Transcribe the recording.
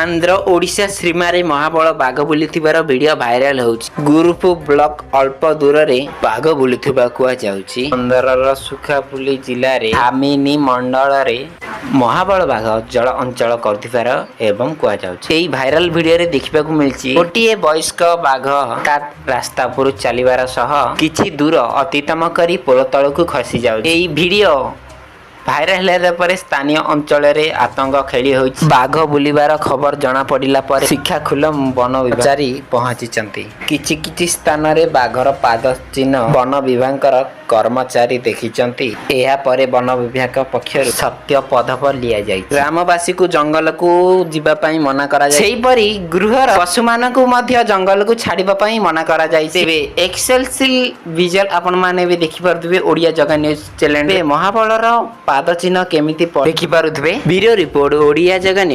ଆନ୍ଧ୍ର ଓଡ଼ିଶା ସୀମାରେ ମହାବଳ ବାଘ ବୁଲୁଥିବାର ଭିଡ଼ିଓ ଭାଇରାଲ ହେଉଛି। ଗୁରୁପୁର ବ୍ଲକ ଅଳ୍ପ ଦୂରରେ ବାଘ ବୁଲୁଥିବା କୁହାଯାଉଛି। ଆନ୍ଧ୍ରର ସୁଖାପୁଲି ଜିଲ୍ଲାରେ ଆମିନି ମଣ୍ଡଳରେ ମହାବଳ ବାଘ ଜଳ ଅଞ୍ଚଳ କରୁଥିବାର ଏବଂ କୁହାଯାଉଛି। ଏହି ଭାଇରାଲ ଭିଡ଼ିଓରେ ଦେଖିବାକୁ ମିଳିଛି, ଗୋଟିଏ ବୟସ୍କ ବାଘ ହଠାତ୍ ରାସ୍ତା ଉପରୁ ଚାଲିବାର ସହ କିଛି ଦୂର ଅତିକ୍ରମ କରି ପୋଲ ତଳକୁ ଖସି ଯାଉଛି। ଏହି ଭିଡ଼ିଓ ଭାଇରାଲ ହେଲା ପରେ ସ୍ଥାନୀୟ ଅଞ୍ଚଳରେ ଆତଙ୍କ ଖେଳି ହୋଇଛି। ବାଘ ବୁଲିବାର ଖବର ଜଣାପଡ଼ିଲା ପରେ ଶ୍ରୀକାକୁଲମ ବନ ବିଭାଗଚାରୀ ପହଞ୍ଚିଛନ୍ତି। କିଛି କିଛି ସ୍ଥାନରେ ବାଘର ପାଦ ଚିହ୍ନ ବନ ବିଭାଗର କର୍ମଚାରୀ ଦେଖିଛନ୍ତି। ଏହାପରେ ବନ ବିଭାଗ ପକ୍ଷରୁ ସତ୍ୟ ପଦକ୍ଷେପ ନିଆଯାଇଛି। ଗ୍ରାମବାସୀକୁ ଜଙ୍ଗଲକୁ ଯିବା ପାଇଁ ମନା କରାଯାଇଛି। ସେହିପରି ଗୃହର ପଶୁମାନଙ୍କୁ ମଧ୍ୟ ଜଙ୍ଗଲକୁ ଛାଡ଼ିବା ପାଇଁ ମନା କରାଯାଇଛି। ତେବେ ଏକ୍ସେଲସିଲ ଭିଜୁଆଲ ଆପଣମାନେ ବି ଦେଖିପାରୁଥିବେ ଓଡ଼ିଆ ଜଗା ନ୍ୟୁଜ୍ ଚ୍ୟାନେଲ। ମହାବଳର ପାଦ ଚିହ୍ନ କେମିତି ଦେଖିପାରୁଥିବେ। Bureau report, Odia Jaga news.